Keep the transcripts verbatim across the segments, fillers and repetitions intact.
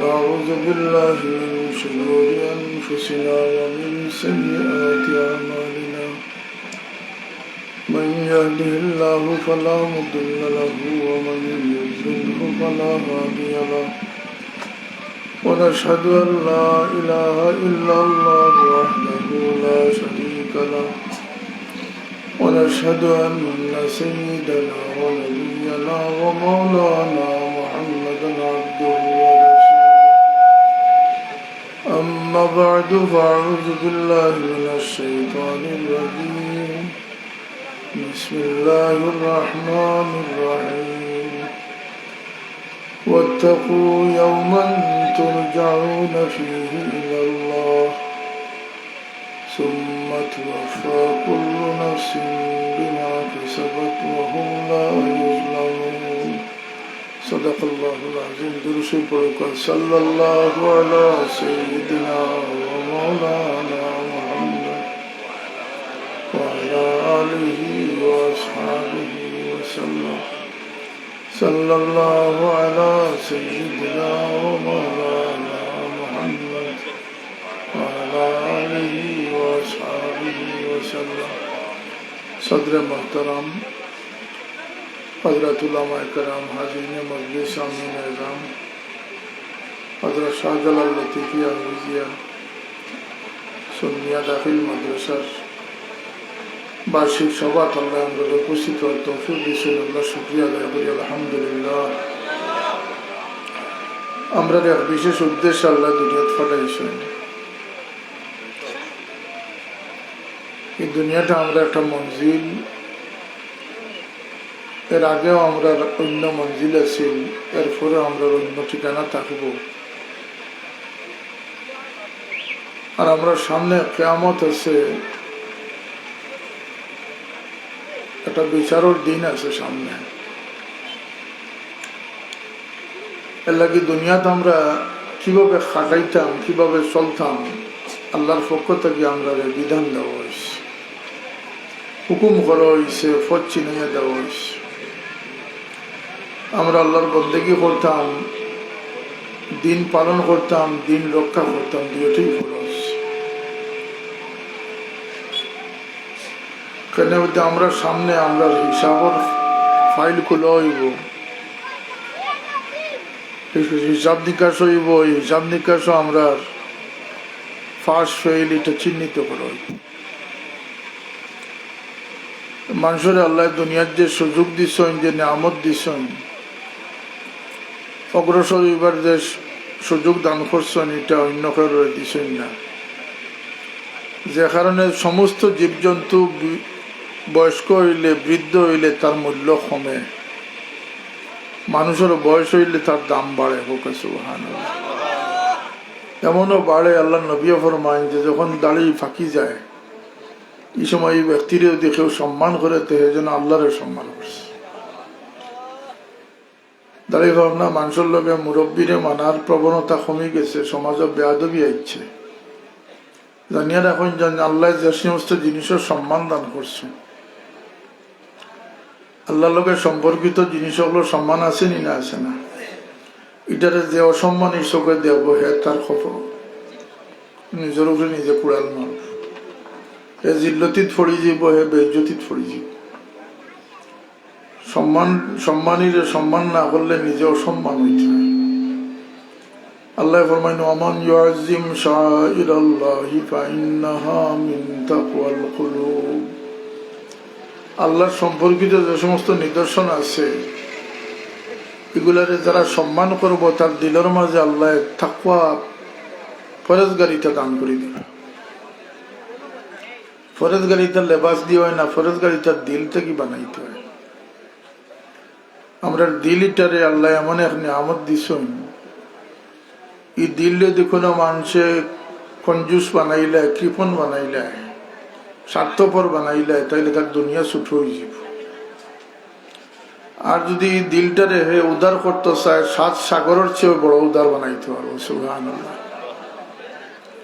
أعوذ بالله من شرور أنفسنا ومن سيئات أعمالنا. من يهده الله فلا مضل له ومن يضلله فلا هادي له. ونشهد أن لا إله إلا الله وحده لا شريك له. ونشهد أن سيدنا ونبينا ومولانا محمدا عبده ورسوله. أما بعد، فأعوذ بالله من الشيطان الرجيم. بسم الله الرحمن الرحيم. واتقوا يوما ترجعون فيه إلى الله ثم توفى كل نفس بما كسبت وهم لا يظلمون. صدق الله العظيم. درود شريف পড়ুক্কা। صلى الله على سيدنا ومولانا محمد وعلى آله وأصحابه وسلم. صلى الله على سيدنا ومولانا محمد وعلى آله وأصحابه وسلم. صدر محترم، حضرات علماء کرام، حاضرین مجلس، سامعین عظام، হযরত শাহজালাল লতিফিয়া হাফিজিয়া সুন্নিয়া দাখিল মাদ্রাসার বার্ষিক সভাত আল্লায় আমরারে উপস্থিত অওয়ার তৌফিক দিছইন, আল্লার শুকরিয়া আদায় করি, আলহামদুলিল্লাহ। আমরারে এক বিশেষ উদ্দেশ্যে আল্লায় দুনিয়াত পাঠাইছইন। এই দুনিয়াটা আমরার একটা মঞ্জিল, এর আগেও আমরার অইন্য মঞ্জিল আছিল, এরপরেও আমরার অইন্য ঠিকানা থাকিবো। আর আমরার সামনে কিয়ামত আছে, একটা বিচারর দিন আছে সামনে। এরলাগি দুনিয়াত আমরা কিভাবে কাটাইতাম, কিভাবে চলতাম, আল্লার পক্ষ থাকি আমরারে বিধান দেওয়া অইছে, হুকুম করা অইছে, পথ চিনাইয়া দেওয়া অইছে। আমরা আল্লার বন্দেগি করতাম, দিন পালন করতাম, দিন রক্ষা করতাম, দুইটাই ফরজ। কেনে বলতে আমরার সামনে আমরার হিসাবর ফাইল খুলা অইবো, হিসাব নিকাশ অইবো, এই হিসাব নিকাশও আমরার পাস ফেইল ইটা চিহ্নিত করা অইবো। মানষরে আল্লায় দুনিয়ার যে সুযোগ দিছইন, যে নিয়ামত দিছইন, অগ্রসর অইবার যে সুযোগ দান করছইন, ইটা অইন্য কেউরে দিছইন না। যে কারণে সমস্ত জীবজন্তু বি-, বয়স্ক অইলে, বৃদ্ধ অইলে তার মূল্য কমে, মানষর বয়স অইলে তার দাম বাড়ে। কউক্কা সুবহানাল্লাহ। এমনও বাড়ে, আল্লার নবীয়ে ফরমাইন যে যখন দাড়ি পাকি যায়, ই সময় ই ব্যক্তিরে যুদি কেউ সম্মান করে, তে হে যেন আল্লারে সম্মান করছে। দাড়ি পাকনা মানষর লগে মুরব্বিরে মানার প্রবণতা কমি গেছে, সমাজো বেয়াদবি আইছে। জানিয়া রাখইন যেন আল্লায় যে সমস্ত জিনিসর সম্মান দান করছইন, আল্লার লগে সম্পর্কিত জিনিস অকলর সম্মান আছে নি না আছে না? ইটারে যে অসম্মানী চোখে দেখবো, হে তার খবর, নিজর উপরে নিজে কুড়াল মারবো। হে জিল্লতিত পড়ি যাইবো, হে বেইজ্জতিত পড়ি যাইবো। সম্মান, সম্মানীরে সম্মান না করলে নিজে অসম্মান অইতে অয়। আল্লায় ফরমাইন, "ওয়ামান ইউআজ্জিম শাআইরাল্লাহি ফাইন্নাহা মিন তাকওয়াল কুলুব।" আল্লার সম্পর্কিত যে সমস্ত নিদর্শন আছে, ইগুলারে যারা সম্মান করবো, তার দিলর মাঝে আল্লায় তাকওয়া, পরেজগারিতা দান করি দিবা। পরেজগারিতার লেবাস দিয়া অয় না, পরেজগারিতার দিল থাকি বানাইতে অয়। আমরার দিল ইটারে আল্লায় এমন এক নিয়ামত দিছইন, ই দিলরে যুদি কুনু মানষে কঞ্জুস বানাইলায়, কৃপণ বানাইলায়, স্বার্থপর বানাইলায়, তাইলে তার দুনিয়া ছোট অইযিবো। আর যুদি ই দিলটারে হে উদার করতো চায়, সাত সাগরর চেয়েও বড় উদার বানাইতো পারবো। সুবহানাল্লাহ।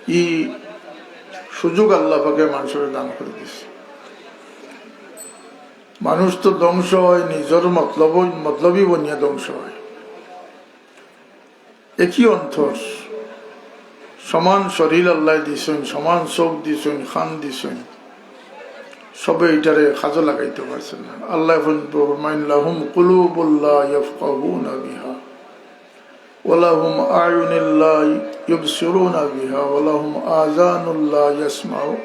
ই সুযোগ আল্লাহ পাকে মানষরে দান করি দিছে। মানুষ তো ধ্বংস অয়, নিজর মতলব, মতলবি বনিয়া ধ্বংস অয়। একই অন্তর, সমান শরীর আল্লায় দিছইন, সমান চউখ দিছইন, কান দিছইন, সবে ইটারে কাজো লাগাইতো পারছে না। আল্লায় ফরমাইন, "লাহুম কুলুবুল লা ইয়াফকাহুনা বিহা, ওয়া লাহুম আ'য়ুনুল লা ইউবসিরুনা বিহা, ওয়া লাহুম আযানুল লা ইয়াসমাউ,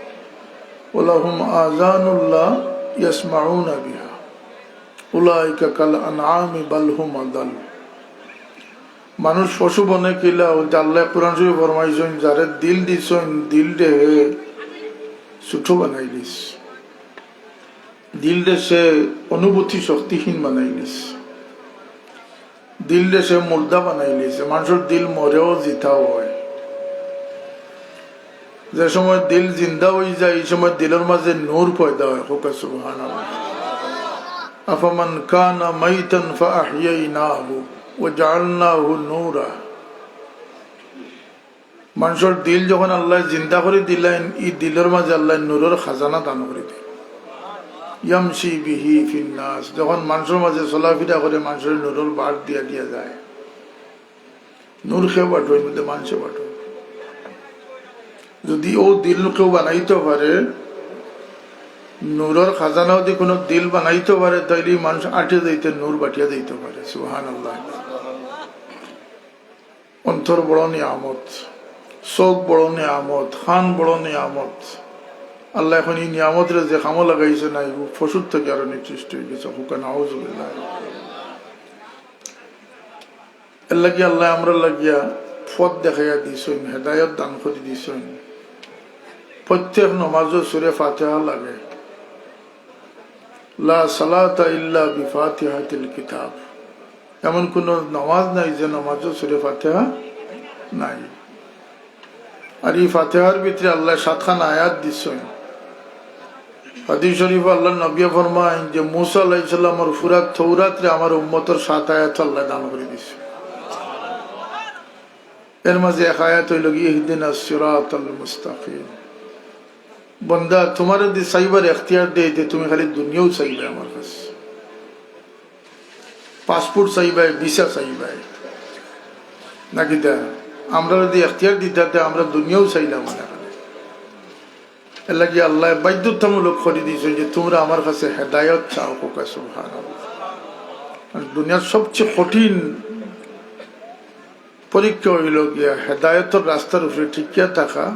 ওয়া লাহুম আযানুল লা ইয়াসমাউনা বিহা, উলাইকা কাল আনআমি বাল হুম আদাল।" মানুষ পশু বনে কিলা, অউ যে আল্লায় কোরআন শরীফো ফরমাইছইন, যারে দিল দিছইন, দিলরে হে ছোট বানাইলিছ, দিলরে সে অনুভূতি শক্তিহীন বানাইলিছ, দিলরে সে মুর্দা বানাইলিছে। মানষর দিল মরেও জিতাও অয়। যে সময় দিল জিন্দা অইযায়, ই সময় দিলর মাঝে নূর পয়দা অয়। কউক্কা সুবহানাল্লাহ। আফামান কানা মাইতান ফাআহইয়াইনাহু ওয়া জাআলনাহু নূরা। মানষর দিল যখন আল্লায় জিন্দা করি দিলাইন, ই দিলর মাঝে আল্লায় নূরর খাজানা দান করি দেইন। ইয়ামশি বিহি ফিন নাস, যখন মানষর মাঝে চলাফিরা করে, মানষরে নূরর বাট দিয়া দিয়া যায়। নূর কে বাটইন, মানষে বাটইন। যুদি অউ দিল কেউ বানাইতো পারে, নূরর খাজানা যুদি কুনু দিল বানাইতো পারে, তাইলে ই মানষ আটিয়া যাইতে নূর বাটিয়া যাইতো পারে। সুবহানাল্লাহ। অন্তর বড় নিয়ামত, চউখ বড় নিয়ামত, কান বড় নিয়ামত। আল্লায় অখন ই নিয়ামতরে যে কামো লাগাইছে না, ই পশুর থাকি আরো নিকৃষ্ট অইগেছে। কউক্কা নাউজুবিল্লাহ। এরলাগি আল্লায় আমরার লাগিয়া পথ দেখাইয়া দিছইন, হেদায়ত দান করি দিছইন। প্রত্যেক নমাজো সূরা ফাতিহা লাগে। লা সালাতা ইল্লা বিফাতিহাতিল কিতাব। এমন কুনু নমাজ নাই যে নমাজো সূরা ফাতিহা নাই। আর ই ফাতিহার ভিতরে আল্লায় সাতখান আয়াত দিছইন। হাদিস শরীফো আল্লার নবীয়ে ফরমাইন যে মুসা আলাইহিস সালামর পুরা তৌরাতরে আমার উম্মতর সাত আয়াত আল্লায় দান করি দিছে। এর মাঝে এক আয়াত অইলো গি, "ইহদিনাস সিরাতাল মুস্তাকিম।" বন্দা, তুমারে যুদি চাইবার এখতিয়ার দেই, তে তুমি খালি দুনিয়াও চাইবায় আমার কাছে। পাসপোর্ট চাইবায়, ভিসা চাইবায়, নাকিতা? আমরারে যুদি এখতিয়ার দিতা, তে আমরা দুনিয়াও চাইলাম না খালি। এরলাগি আল্লায় বাধ্যতামূলক করি দিছে যে তুমরা আমার কাছে হেদায়ত চাও। কউক্কা সুবহানাল্লাহ। আর দুনিয়ার সবচেয়ে কঠিন পরীক্ষা অইলো গিয়া হেদায়তর রাস্তার উপরে টিকিয়া থাকা,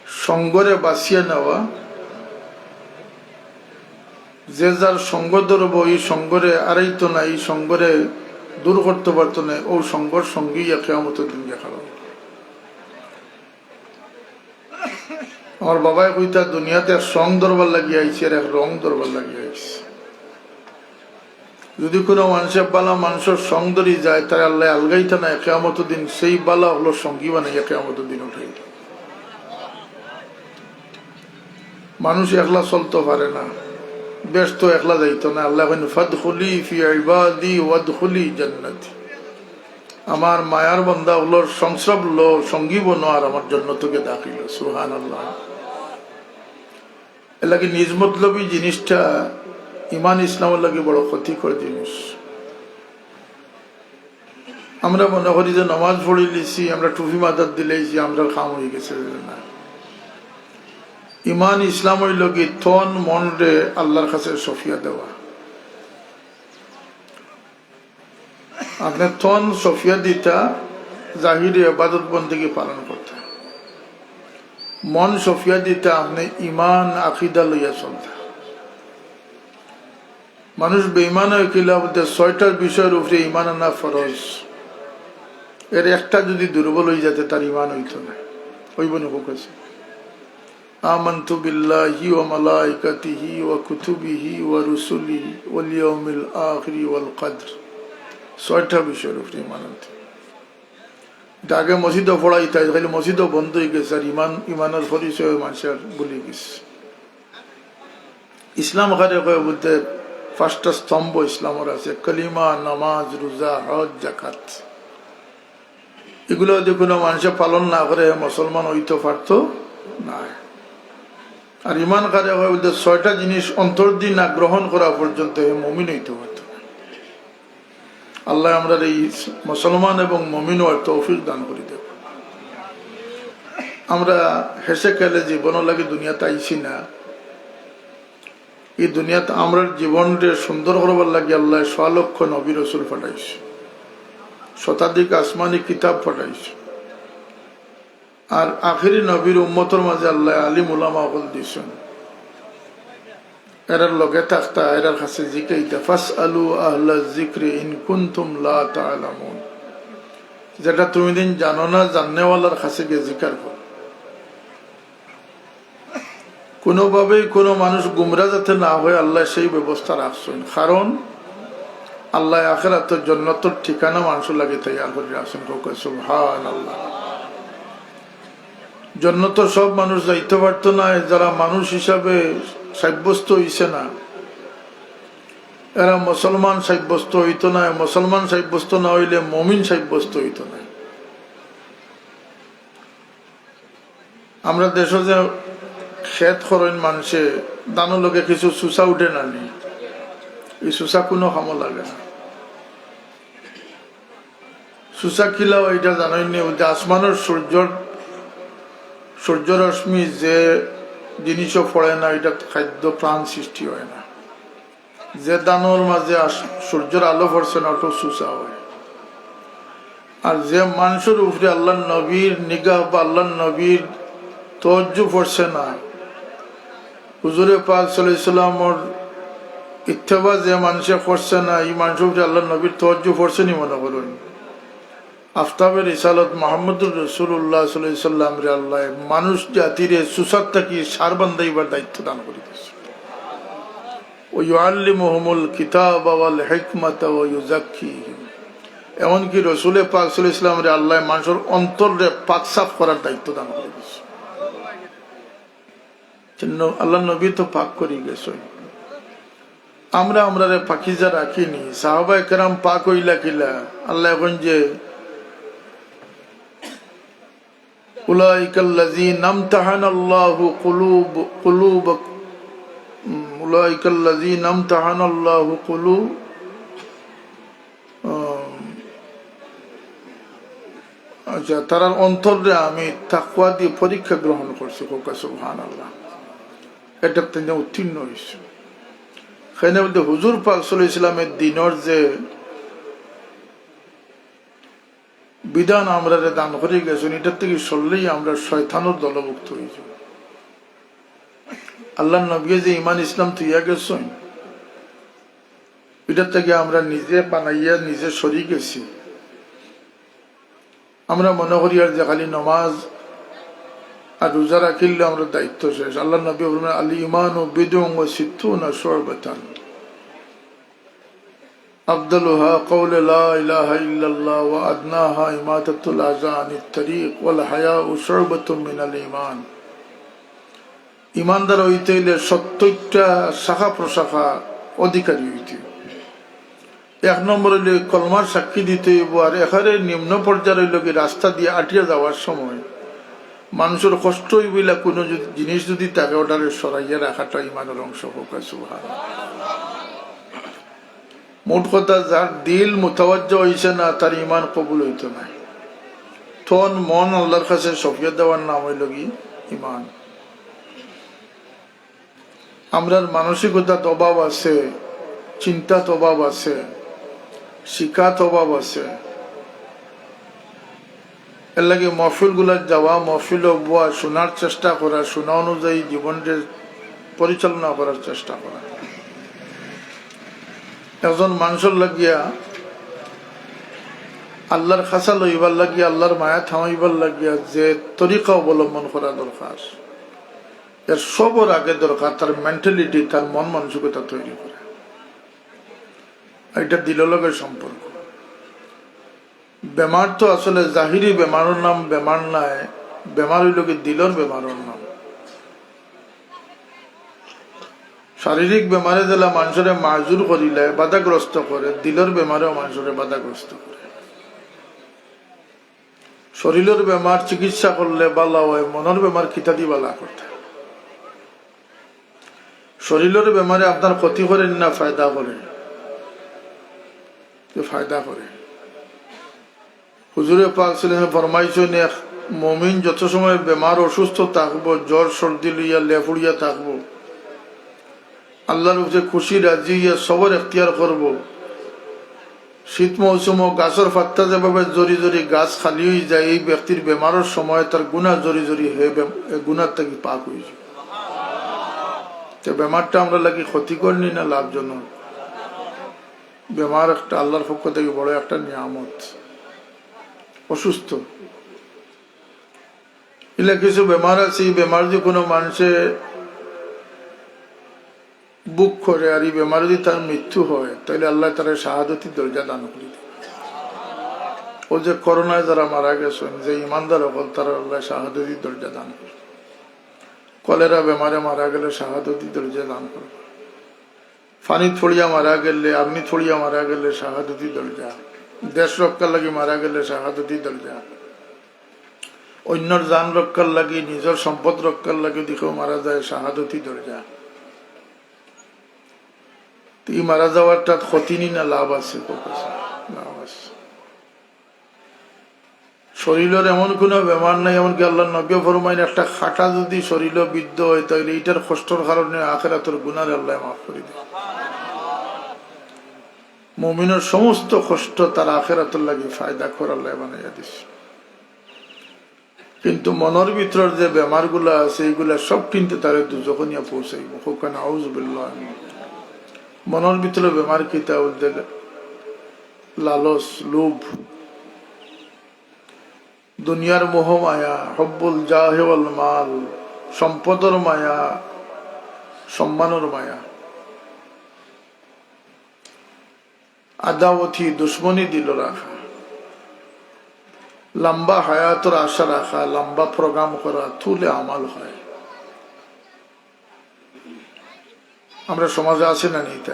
সঙ্গরে বাছিয়া নেওয়া। যে যার সঙ্গ ধরবো, ই সঙ্গরে আড়াইতো না, ই সঙ্গরে দূর করতো পারতো না, অউ সঙ্গর সঙ্গী কিয়ামতর দিন দেখা অইবো। আমার বাবায় কইতা, দুনিয়াত এক সং ধরবার লাগি আইছি আর এক রং ধরবার লাগি আইছি। যুদি কুনু মানষে ভালা মানষর সং ধরি যায়, তারে আল্লায় আলগাইতা নায়, কিয়ামতর দিন সেই ভালা অকলর সঙ্গী বানাইয়া কিয়ামতর দিন উঠাইবা। মানুষ একলা চলতো পারে না, বেহেস্তো একলা যাইতো না। আল্লায় কইন, "ফাদখুলি ফি ইবাদি ওয়াদখুলি জান্নাতি।" আমার মায়ার বান্দা অকলর সংস্রব লও, সঙ্গী বনো, আর আমার জন্নতকে দাখিল অও। সুবহানাল্লাহ। এরলাগি নিজ মতলবি জিনিসটা ইমান ইসলামর লাগি বড় ক্ষতিকর জিনিস। আমরা মনে করি যে নমাজ পড়িলিছি, আমরা টুপি মাথাত দিলাইছি, আমরার কাম অইগেছে। না, ইমান ইসলাম অইলো গি তন মনরে আল্লার কাছে সঁপিয়া দেওয়া। আপনে তন সঁপিয়া দিতা, জাহিরে ইবাদত বন্দেগি পালন করতা, মন সঁপিয়া দিতা, আপনে ইমান আকিদা লইয়া চলতা। মানুষ বেইমান অয় কিলা বুলতে, ছয়টা বিষয়র উপরে ইমান আনা ফরজ, এর একটা যুদি দুর্বল অইযায় তে তার ইমান অইতো না। অইবো নি? কউক্কা। আমানতু বিল্লাহি ওয়া মালাইকাতিহি ওয়া কুতুবিহি ওয়া রুসুলিহি ওয়াল ইয়াউমিল আখিরি ওয়াল কদর। ছয়টা বিষয়র উপরে ইমান আনতে। ইটা আগে মসজিদো পড়াইতা, খালি মসজিদো বন্ধ অইগেছে, আর ইমান, ইমানর পরিচয় মানষে আর ভুলিগেছে। ইসলাম কারে কয় বুলতে, পাঁচটা স্তম্ভ ইসলামর আছে, কলিমা, নামাজ, রোজা, হজ, যাকাত। ইগুলা যুদি কুনু মানষে পালন না করে, হে মুসলমান অইতো পারতো নায়। আর ইমান কারে কয় বুলতে, ছয়টা জিনিস অন্তর দি না গ্রহণ করা পর্যন্ত হে মুমিন অইতো পারতো না। আল্লায় আমরারে এই মুসলমান এবং মুমিন অওয়ার তৌফিক দান করি দেউক। আমরা হেসে খেলে জীবনর লাগি দুনিয়াত আইছি না। এই দুনিয়াত আমরার জীবনরে সুন্দর করবার লাগি আল্লায় সোয়া লক্ষ নবী রসুল পাঠাইছে, শতাধিক আসমানি কিতাব পাঠাইছে। আর আখেরি নবীর উম্মতর মাঝে আল্লায় আলিম উলামা অকল দিছইন। এরার লগে থাকতা, এরার কাছে জিকাইতা, "ফাসআলু আহলা যিকরি ইন কুনতুম লা তা'লামুন।" যেটা তুমি দিন জানো না, জাননেওয়ালার কাছে গিয়া জিকার করো। কোনোভাবেই কোনো মানুষ গুমরা যাতে না হয়, আল্লায় সেই ব্যবস্থা রাখছইন। কারণ আল্লায় আখেরাতর জন্নতর ঠিকানা মানষর লাগি তৈয়ার করি রাখছইন। কউক্কা সুবহানাল্লাহ। জন্নতো সব মানুষ যাইতো পারতো নায়, যারা মানুষ হিসাবে সাব্যস্ত অইছে না, এরা মুসলমান সাব্যস্ত অইতো নায়, মুসলমান সাব্যস্ত না অইলে মুমিন সাব্যস্ত অইতো নায়। আমরা দেশো যে খেত করইন মানষে, ধানর লগে কিছু চুচা উঠে না নি, এই চুচা কোনো কামো লাগে না। চুচা কিলা অয় ইটা জানইন নি? যে আসমানর সূর্যর, সূর্যরশ্মি যে জিনিসও পড়ে না, ইটাত খাদ্য প্রাণ সৃষ্টি হয় না। যে ধানর মাঝে আস-, সূর্যর আলো পড়ছে না, ওটাও চুচা হয়। আর যে মানষর উপরে আল্লাহর নবীর নিগাহ বা আল্লাহর নবীর তওয়াজ্জু পড়ছে না, হুজুরে পাক সাল্লাল্লাহু আলাইহি সাল্লামর ইত্তেবা যে মানষে করছে না, এই মানষর উপরে আল্লাহর নবীর তওয়াজ্জু পড়ছে নি মনে করইন? আফতাবে রিসালত মুহাম্মদুর রাসূলুল্লাহ সাল্লাল্লাহু আলাইহি সাল্লামরে আল্লায় মানুষ জাতিরে চুচার থাকি সার বান্ধাইবার দায়িত্ব দান করি দিছে। ওয়া ইউআল্লিমুহুমুল কিতাবা ওয়াল হিকমাতা ওয়া ইউযাক্কিহিম। এমনকি রসুলে পাক সাল্লাল্লাহু আলাইহি সাল্লামরে আল্লায় মানষর অন্তররে পাক সাফ করার দায়িত্ব দান করি দিছে। জন্য আল্লাহর নবী তো পাক করি গেছইন, আমরা আমরারে পাকিজা রাখি নি। সাহাবায়ে কেরাম পাক অইলা কিলা? আল্লায় কইন যে, "উলাইকাল্লাযীনা ইমতাহানাল্লাহু কুলুব-, কুলুব-, উম, উলাইকাল্লাযীনা ইমতাহানাল্লাহু কুলুব-, উম, আচ্ছা, তারার অন্তররে আমি তাকওয়া দিয়া পরীক্ষা গ্রহণ করছি।" কউক্কা সুবহানাল্লাহ। এটার তাইন উত্তীর্ণ অইছে। কেনে বলতে হুজুর পাক সাল্লাল্লাহু আলাইহি সাল্লামর দ্বীনর যে বিধান আমরারে দান করি গেছইন, ইটার থাকি সরলেই আমরা শয়তানর দলভুক্ত অইযাই। আল্লাহর নবীয়ে যে ইমান ইসলাম থইয়া গেছইন, ইটার থাকি আমরা নিজে বানাইয়া নিজে সরি গেছি। আমরা মনে করি আর যে খালি নমাজ আর রোজা রাখিলে আমরার দায়িত্ব শেষ। আল্লাহর নবী ফরমাইন, "আল ইমানু বিদউন ওয়া সিত্তুনা শুবাতান।" أفضلها قول لا إله إلا الله وأدناها إماطة الأذى عن الطريق والحياء شعبة من الإيمان। ইমানদার অইতে অইলে সত্তরটা শাখা প্রশাখা অধিকারী অইতে অইবো। এক নম্বর অইলে কলমার সাক্ষী দিতে অইবো, আর একেবারে নিম্ন পর্যায়ে অইলো কি রাস্তা দিয়া আটিয়া যাওয়ার সময় মানষর কষ্ট অইবো ইলা কুনু যুদি, জিনিস যুদি থাকে ওটারে সরাইয়া রাখাটা ইমানর অংশ। কউক্কা সুবহানাল্লাহ। মোট কথা, যার দিল মুতাওয়াজ্জা অইছে না, তার ইমান কবুল অইতো নায়। তন মন আল্লাহর কাছে সঁপিয়া দেওয়ার নাম অইলো কি ইমান। আমরার মানসিকতাত অভাব আছে, চিন্তাত অভাব আছে, শিক্ষাত অভাব আছে। এরলাগি মহফিলগুলাত যাওয়া, মহফিলো বওয়া, হুনার চেষ্টা করা, হুনা অনুযায়ী জীবনরে পরিচালনা করার চেষ্টা করা। একজন মানষর লাগিয়া আল্লাহর খাছাল অইবার লাগিয়া, আল্লাহর মায়াত হামাইবার লাগিয়া যে তরিকা অবলম্বন করা দরকার, এর সবর আগে দরকার তার mentality, তার মন মানসিকতা তৈরি করা। আর ইটা দিলর লগে সম্পর্ক। বেমার তো আসলে জাহিরি বেমারর নাম বেমার নায়, বেমার অইলো কি দিলর বেমারর নাম। শারীরিক বেমারে যেলা মানষরে মাজুর করিলায়, বাধাগ্রস্ত করে, দিলর বেমারেও মানষরে বাধাগ্রস্ত করে। শরীলর বেমার চিকিৎসা করলে বালা অয়, মনর বেমার কিতাদি বালা করতা? শরীলর বেমারে আপনার ক্ষতি করে না ফায়দা করে? যে ফায়দা করে। হুজুরে পাক সাল্লাল্লাহু আলাইহি ওয়াসাল্লাম ফরমাইছইন, এক মুমিন যত সময় বেমার অসুস্থ থাকবো, জ্বর সর্দি লইয়া লেফুড়িয়া থাকবো, আল্লাহর উপরে খুশি রাজি হইয়া সবর এখতিয়ার করবো। শীত মৌসুমো গাছর পাত্তা যেভাবে জরি জরি গাছ খালি হয়ে যায়, এই ব্যক্তির বেমারর সময় তার গুনাহ জরি জরি হয়ে বেম-, এ গুনাহ থাকি পাক হয়ে যায়। তো বেমারটা আমরার লাগি ক্ষতিকর নি না লাভজনক? বেমার একটা আল্লাহর পক্ষ থাকি বড় একটা নিয়ামত। অসুস্থ, ইলা কিছু বেমার আছে, এই বেমার যদি কোনো মানুষে ভোগ করে আর এই বেমার যদি তার মৃত্যু হয়, তাহলে আল্লাহ তারে শাহাদতি দরজা দান করে দেন। ও যে করোনায় যারা মারা গেছেন, যে ইমানদার অকল, তারার আল্লাহ শাহাদতি দরজা দান করে। কলেরা বেমারে মারা গেলে শাহাদতি দরজা দান করে। পানিত পড়িয়া মারা গেলে, আগ্নিত পড়িয়া মারা গেলে শাহাদতি দরজা। দেশ রক্ষার লাগি মারা গেলে শাহাদতি দরজা। অন্যর জান রক্ষার লাগি, নিজর সম্পদ রক্ষার লাগি দেখো মারা যায়, শাহাদতি দরজা। তো এই মারা যাওয়ারটাত ক্ষতি নি না লাভ আছে? লাভ আছে। শরীলর এমন কোনো বেমার নাই, এমনকি আল্লাহর নবীয়ে ফরমাইন, একটা কাটা যদি শরীলো বিদ্ধ হয়, তাহলে এইটার কষ্টর কারণে আখেরাতর গুনারে আল্লাহ মাফ করে দেন। মুমিনর সমস্ত কষ্ট তার আখেরাতর লাগি ফায়দা করার আল্লাহ বানাইয়া দিছে। কিন্তু মনর ভিতরর যে বেমারগুলা আছে, এইগুলা সব কিন্তু তারে দুজখো নিয়া পৌঁছাইবো। কউক্কা না, আউযুবিল্লাহ। মনর ভিতরে বেমার কিতা বলতে, লালচ, লোভ, দুনিয়ার মোহ মায়া, হব্বুল জাহে ওয়াল মাল, সম্পদর মায়া, সম্মানর মায়া, আদাওয়াতি দুশমনি দিলো রাখা, লম্বা হায়াতর আশা রাখা, লম্বা প্রোগ্রাম করা, থুলে আমাল হয়। আমরা সমাজে আছে না নি ইতা?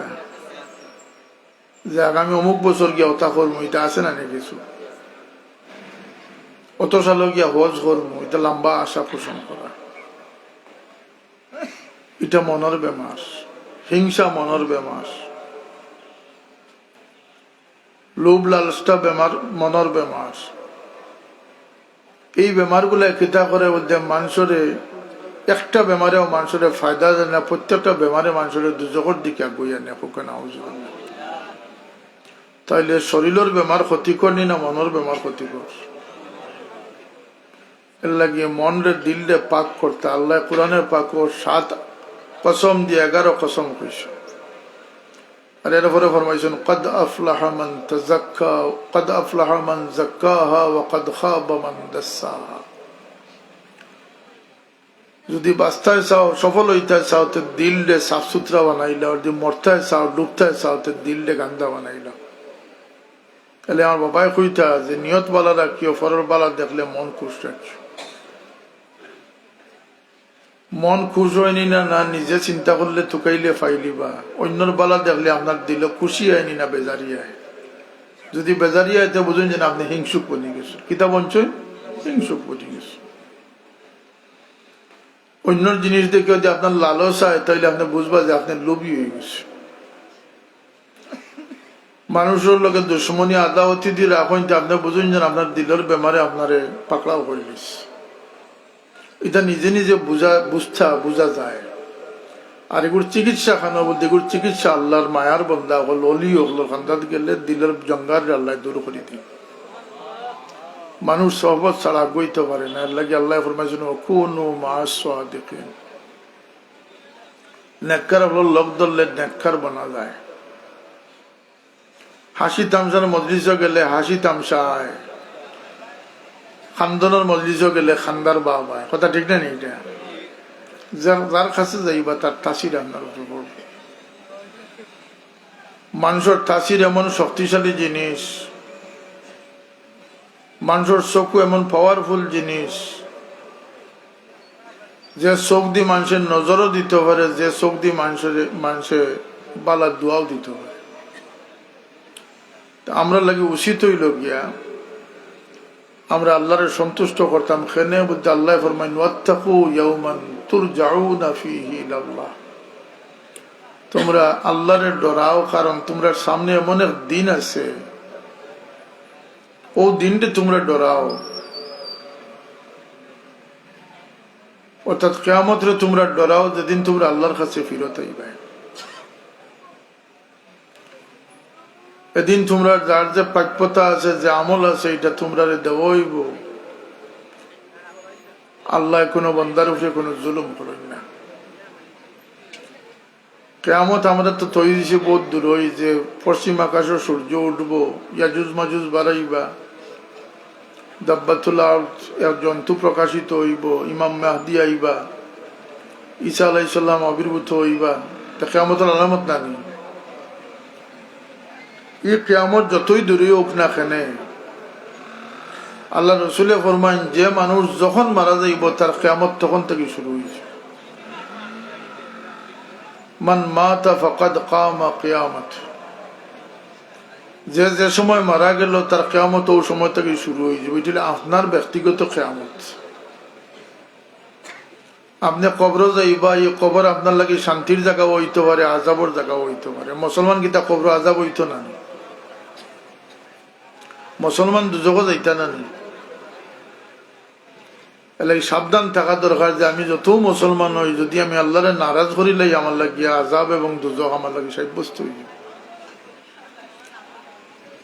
যে আগামী অমুক বছর গিয়া ওতা করমু, ইতা আছে না নি কিছু? অত সালো গিয়া হজ করমু, ইতা লম্বা আশা পোষণ করা। ইটা মনর বেমার, হিংসা মনর বেমার, লোভ লালসটা বেমার, মনর বেমার। এই বেমারগুলা কিতা করে বলতে, মানুষরে একটা বেমারেও মানুষরে ফায়দা দেয় না, প্রত্যেকটা বেমারে মানুষরে দুজখর দিকে আগুইয়া নেয়। কউক্কা না, আউযুবিল্লাহ। তাইলে শরীলর বেমার ক্ষতিকর নি না মনর বেমার ক্ষতিকর? এর লাগি মনরে, দিলরে পাক করতা। আল্লাহ কোরআনে পাকো সাত কসম দিয়া এগারো কসম কইছে। আর এরপরে ফরমাইছইন, "কদ আফলাহা মান তাযাক্কা, কদ আফলাহা মান যাক্কাহা ওয়া কদ খাবা মান দাসসাহা।" যদি বাঁচতায় চাও, সফল হইতায় চাও, তে দিলরে সাফ সুতরা বানাইলাও। আর যদি মরতায় চাও, ডুবতায় চাও, তে দিলরে গান্দা বানাইলাও। তাহলে আমার বাবায় কইতা যে, "নিয়ত বালা রাখিও, পরর বালা দেখলে মন খুশ রাখিও।" মন খুশ হয়নি না, না নিজে চিন্তা করলে তুকাইলে ফাইলিবা, অন্যর বালা দেখলে আপনার দিলো খুশি হয়নি না বেজারি হয়। যদি বেজারি হয়, তো বুঝুন যে আপনি হিংসুক বনি গেছে। কিতা বনছে? হিংসুক বনি গেছে। অন্যর জিনিস দেখে যদি আপনার লালস হয়, তাহলে আপনি বুঝবা যে আপনি লোভী হয়ে গেছে। মানুষর লগে দুশমনি আদাওয়াতি দি রাখইন, তে আপনি বুঝইন যেন আপনার দিলর বেমারে আপনারে পাকড়াও করি নিছে। ইটা নিজে নিজে বুঝা, বুঝতা, বুঝা যায়। আর এগুর চিকিৎসা খানো বলতে, এগুর চিকিৎসা আল্লাহর মায়ার বন্দা অকল, অলি অকলর কান্দাত গেলে দিলর জঙ্গার আল্লাহ দূর করি দিন। মানুষ সহবত ছাড়া আগুইতে পারে না। এর লাগি আল্লাহ ফরমাইছইন, "ওয়াকুনু মা'আস সাদিকিন।" নেককার অকলর লগ ধরলে নেককার বনা যায়। হাসি তামশার মজলিসো গেলে হাসি তামশা হয়, খান্দনর মজলিসো গেলে খান্দার ভাব হয়। কথা ঠিক না নি ইটা? যার, যার কাছে যাইবা তার তাসির আপনার উপরে পড়বে। মানুষর তাসির এমন শক্তিশালী জিনিস, মানুষর চক্ষু এমন powerful জিনিস, যে চোখ দি মানুষের নজরও দিতে পারে, যে চোখ দি মানুষের, মানুষে বালা দোয়াও দিতে পারে। তে আমরার লাগি উচিত হইল গিয়া আমরা আল্লাহরে সন্তুষ্ট করতাম। কেনে বলতে আল্লাহ ফরমাইন, "ওয়াত্তাকু ইয়াওমান তুরজাউনা ফীহি ইলাল্লাহ।" তুমরা আল্লারে ডরাও, কারণ তুমরার সামনে এমন এক দিন আছে, অউ দিনরে তুমরা ডরাও। অর্থাৎ কিয়ামতরে তুমরা ডরাও, যেদিন তুমরা আল্লার কাছে ফিরত আইবায়। এদিন তুমরার যার যে প্রাপ্যতা আছে, যে আমল আছে, ইটা তুমরারে দেওয়া অইবো। আল্লায় কুনু বান্দার উপরে কুনু জুলুম করইন না। কিয়ামত আমরা তো তৈরি দিছি বহুত দূর, অউ যে পশ্চিম আকাশো সূর্য উঠবো, ইয়াজুজ মাজুজ বারাইবা, দাব্বাতুল আরদ, এক জন্তু প্রকাশিত অইবো, ইমাম মাহদি আইবা, ঈসা আলাইহিস সালাম আবির্ভূত অইবা, তে কিয়ামতর আলামত না নি? ই কিয়ামত যতই দূরে অউক না কেনে, আল্লার রসুলে ফরমাইন, যে মানুষ যখন মারা যাইবো, তার কিয়ামত তখন থাকি শুরু অইছে। মান মাতা ফাকাদ কামা কিয়ামাত। যে যে সময় মারা গেলো, তার কিয়ামত অউ সময় থাকি শুরু অইযিবো। ইটা অইলো আপনার ব্যক্তিগত কিয়ামত। আপনে কবরো যাইবা, ই কবর আপনার লাগি শান্তির জাগাও অইতো পারে, আযাবর জাগাও অইতো পারে। মুসলমান কিতা কবরো আযাব অইতো না নি? মুসলমান দুজখো যাইতা না নি? এরলাগি সাবধান থাকা দরকার যে আমি যতউ মুসলমান অই, যুদি আমি আল্লারে নারাজ করিলাই, আমার লাগিয়া আযাব এবং দুজখ আমার লাগি সাব্যস্ত অইযিবো।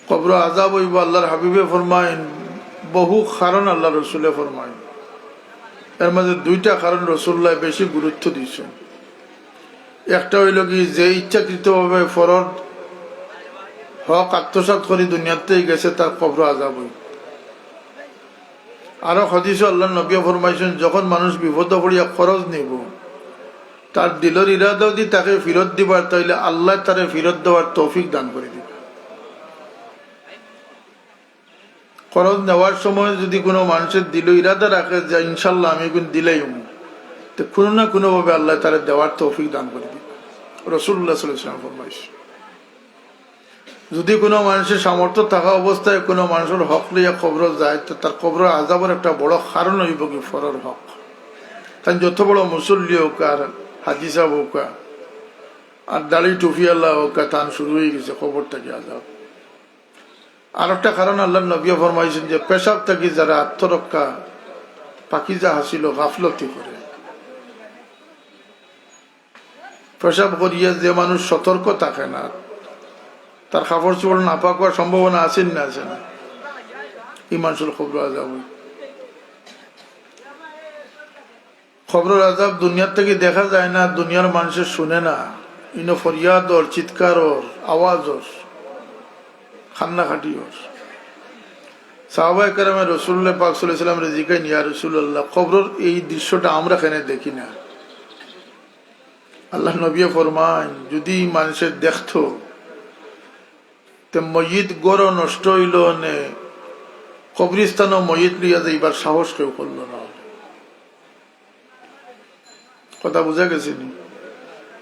কবরো আযাব অইবো, আল্লার হাবিবে ফরমাইন, বহু কারণ আল্লার রসুলে ফরমাইন। এর মাঝে দুইটা কারণ রসুলুল্লায় বেশি গুরুত্ব দিছইন। একটা অইলো কি, যে ইচ্ছাকৃতভাবে পরর হক আত্মসাৎ করি দুনিয়াত থাকি গেছে, তার কবরো আযাব অইবো। আরো হাদিসো আল্লার নবীয়ে ফরমাইছইন, যখন মানুষ বিপদো পড়িয়া কর্জ নিবো, তার দিলর ইরাদা অদি থাকে ফিরত দিবার, তাইলে আল্লায় তারে ফিরত দেওয়ার তৌফিক দান করি দিবা। কর্জ নেওয়ার সময় যুদি কুনু মানুষে দিলো ইরাদা রাখে যে, "ইনশাআল্লাহ, আমি ইগুন দিলাইমু," তে কুনু না কুনুভাবে আল্লায় তারে দেওয়ার তৌফিক দান করি দিবা। রাসুলুল্লাহ সাল্লাল্লাহু আলাইহি ওয়াসাল্লাম ফরমাইছইন। যুদি কুনু মানুষর সামর্থ্য থাকা অবস্থায় কুনু মানুষর হক লইয়া কবরো যায়, তে তার কবরর আযাবর একটা বড় কারণ অইবো কি পরর হক। তাইন যত বড় মুসল্লি অউক্কা, আর হাজি সাব অউক্কা, আর দাড়ি টুপিআলা অউক্কা, তান শুরু অইগেছে কবর থাকি আযাব। আরোকটা কারণ আল্লার নবীয়ে ফরমাইছইন যে পেশাব থাকি যারা আত্মরক্ষা পাকিজা হাছিল, গাফলতি করে, পেশাব করিয়া যে মানুষ সতর্ক থাকে না, তার কাপড় চোপড় নাপাক অওয়ার সম্ভাবনা আছে না, আছে না? ই মানষর কবরো আযাব অয়। কবরর আযাব দুনিয়ার থাকি দেখা যায় না, দুনিয়ার মানষে শুনে না। ইনো ফরিয়াদ অর, চিৎকার অর, আওয়াজ অর, কান্নাকাটি অর। সাহাবায়ে কেরামে রাসুলুল্লাহ পাক সাল্লাল্লাহু আলাইহি ওয়াসাল্লামরে জিকাইন, "ইয়া রাসুলাল্লাহ, কবরর এই দৃশ্যটা আমরা কেনে দেখি না?" আল্লার নবীয়ে ফরমাইন, "যুদি মানষে দেখতো, তে মইয়িত ঘরও নষ্ট অইলো অনে, কবরিস্তানও মইয়িত লইয়া যাইবার সাহস কেউ করলো না।" কথা বুঝা গেছে নি?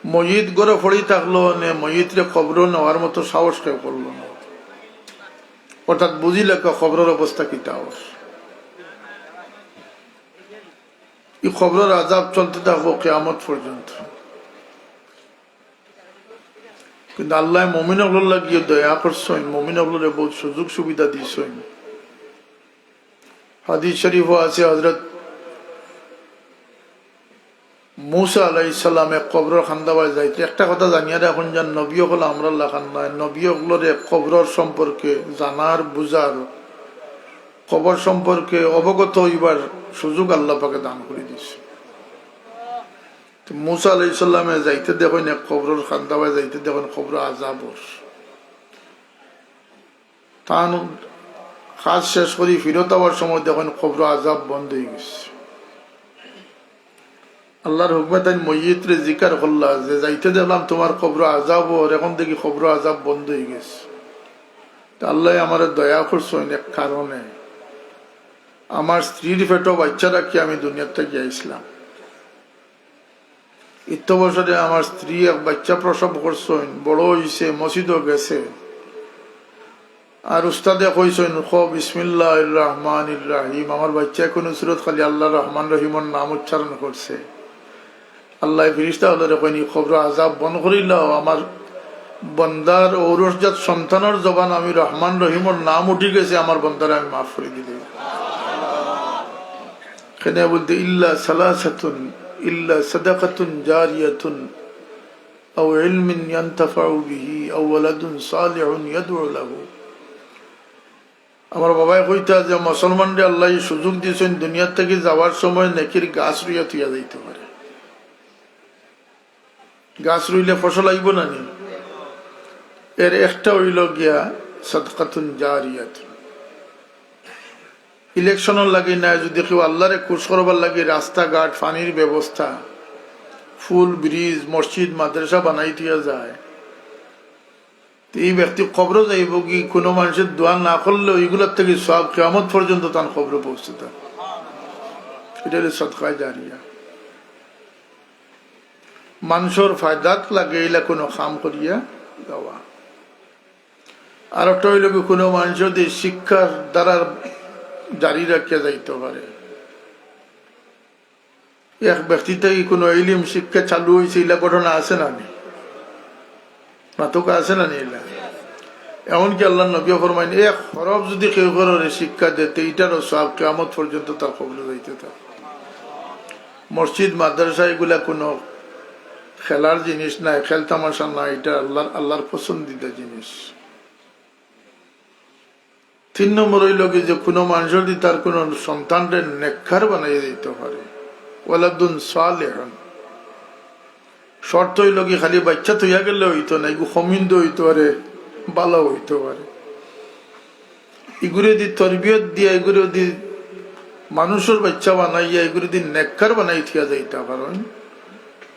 মইয়িত ঘরো পড়ি থাকলো অনে, মইয়িতরে কবরো নেওয়ার মতো সাহস কেউ করলো না। অর্থাৎ বুঝিলাউক্কা কবরর অবস্থা কিতা অর। ই কবরর আযাব চলতে থাকবো কিয়ামত পর্যন্ত। কিন্তু আল্লায় মুমিন অকলর লাগিও দয়া করছইন, মুমিন অকলরে বহুত সুযোগ সুবিধা দিছইন। হাদিস শরীফও আছে, হযরত মুসা আলাইহিস সালামে কবরর কান্দাবায় যাইতে, একটা কথা জানিয়া রাখইন, যান নবী অকল আমরার লাখান নায়, নবী অকলরে কবরর সম্পর্কে জানার, বুঝার, কবর সম্পর্কে অবগত অইবার সুযোগ আল্লাহ পাকে দান করি দিছে। তো মুসা আলাইহিস সালামে যাইতে দেখইন, এক কবরর কান্দাবায় যাইতে দেখইন কবরো আযাব অর। তান কাজ শেষ করি ফিরত আওয়ার সময় দেখইন কবরো আযাব বন্ধ অইগেছে। আল্লার হুকুমে তাইন মইয়িতরে জিকার করলা যে, "যাইতে দেখলাম তুমার কবরো আযাব অর, এখন দেখি কবরো আযাব বন্ধ অইগেছে।" তে আল্লায় আমারে দয়া করছইন এক কারণে, আমার স্ত্রীর পেটো বাইচ্চা রাখি আমি দুনিয়াত থাকি আইছলাম। ইত্যবসরে আমার স্ত্রী এক বাইচ্চা প্রসব করছইন, বড় অইছে, মসজিদও গেছে। আর উস্তাদে কইছইন, "ক বিসমিল্লাহির রহমানির রহিম।" আমার বাইচ্চায় কুনু সুরত খালি আল্লাহ রহমান রহিমর নাম উচ্চারণ করছে। আল্লায় ফিরিস্তা অকলরে কইন, "কবরো আযাব বন্ধ করিলাও, আমার বন্দার ঔরসজাত সন্তানর জবানো আমি রহমান রহিমর নাম উঠি গেছে, আমার বন্দারে আমি মাফ করি দিলাই।" কেনে বলতে, "ইল্লা সালাসাতুন, ইল্লা সাদাকাতুন জারিয়াতুন, আও ইলমিন ইয়ানতাফাউ বিহি, আও ওয়ালাদুন সালিহুন ইয়াদউ লাহু।" আমার বাবায় কইতা যে মুসলমানরে আল্লায় সুযোগ দিছইন দুনিয়ার থাকি যাওয়ার সময় নেকির গাছ রুইয়া থুইয়া যাইতো পারে। গাছ রুইলে ফসল আইবো না নি? এর একটা অইলো গিয়া সাদকাতুন জারিয়াতুন। ইলেকশনর লাগি নায়, যুদি কেউ আল্লারে খুশ করবার লাগি রাস্তাঘাট, পানির ব্যবস্থা, ফুল, ব্রিজ, মসজিদ, মাদ্রাসা বানাই থুইয়া যায়, তে ই ব্যক্তি কবরো যাইবোগি, কুনু মানষে দোয়া না করলেও ইগুলার থাকি সওয়াব কিয়ামত পর্যন্ত তান কবরো পৌঁছতো। ইটা অইলো সদকায়ে জারিয়া। মানষর ফায়দাত লাগে ইলা কুনু কাম করিয়া যাওয়া। আর একটা অইলো কি, কুনু মানষে যুদি শিক্ষার ধারা জারি রাখিয়া যাইতো পারে, এক ব্যক্তি থাকি কুনু ইলিম শিক্ষা চালু অইছে, ইলা ঘটনা আছে না নি? মাতউক্কা, আছে না নি ইলা? এমনকি আল্লার নবীয়ে ফরমাইন, এক হরফ যুদি কেউ কেউরে শিক্ষা দেয়, তে ইটারও সওয়াব কিয়ামত পর্যন্ত তার কবরো যাইতে থাকে। মসজিদ, মাদ্রাসা ইগুলা কুনু খেলার জিনিস নায়, খেল তামাশা নায়, ইটা আল্লার, আল্লার পছন্দিদা জিনিস। তিন নম্বর অইলো কি যে কুনু মানষে যুদি তার কুনু সন্তানরে নেককার বানাইয়া দিতো পারে, ওয়ালাদুন সালিহুন। শর্ত অইলো কি খালি বাইচ্চা থইয়া গেলে অইতো না, ইগু কমিন্দু অইতো পারে, ভালা অইতো পারে। ইগুরে যুদি তরবিয়ত দিয়া, ইগুরে যুদি মানষর বাইচ্চা বানাইয়া, ইগুরে যুদি নেককার বানাই থুইয়া যাইতা পারইন,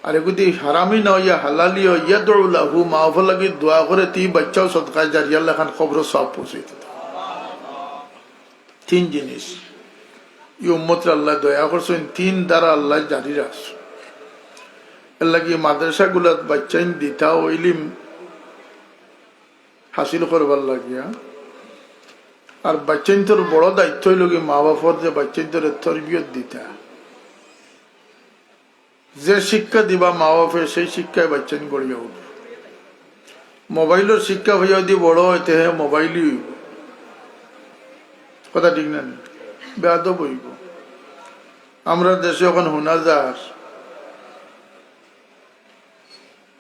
আর ইগু যুদি হারামি না অইয়া হালালি অয়, ইয়াদউ লাহু, মা বাফর লাগি দোয়া করে, তে ই বাইচ্চাও সদকায়ে জারিয়ার লাখান কবরো সওয়াব পৌঁছাইতে থাকে। তিন জিনিস ই উম্মতরে আল্লায় দয়া করছইন, তিন ধারা আল্লায় জারি রাখছইন। এরলাগি মাদ্রাসাগুলাত বাইচ্চাইন দিতা অউ ইলিম হাসিল করবার লাগিয়া। আর বাইচ্চাইন্তর বড় দায়িত্ব অইলো কি মা বাফর যে বাইচ্চাইন্তরে তরবিয়ত দিতা। যে শিক্ষা দিবা মা বাফে, সেই শিক্ষায় বাইচ্চাইন গড়িয়া উঠবো। মোবাইলর শিক্ষা পাইয়া যুদি বড় অয়, তে হে মোবাইলি অইবো। কথা ঠিক না নি? বেয়াদব অইবো। আমরার দেশো অখন হুনা যার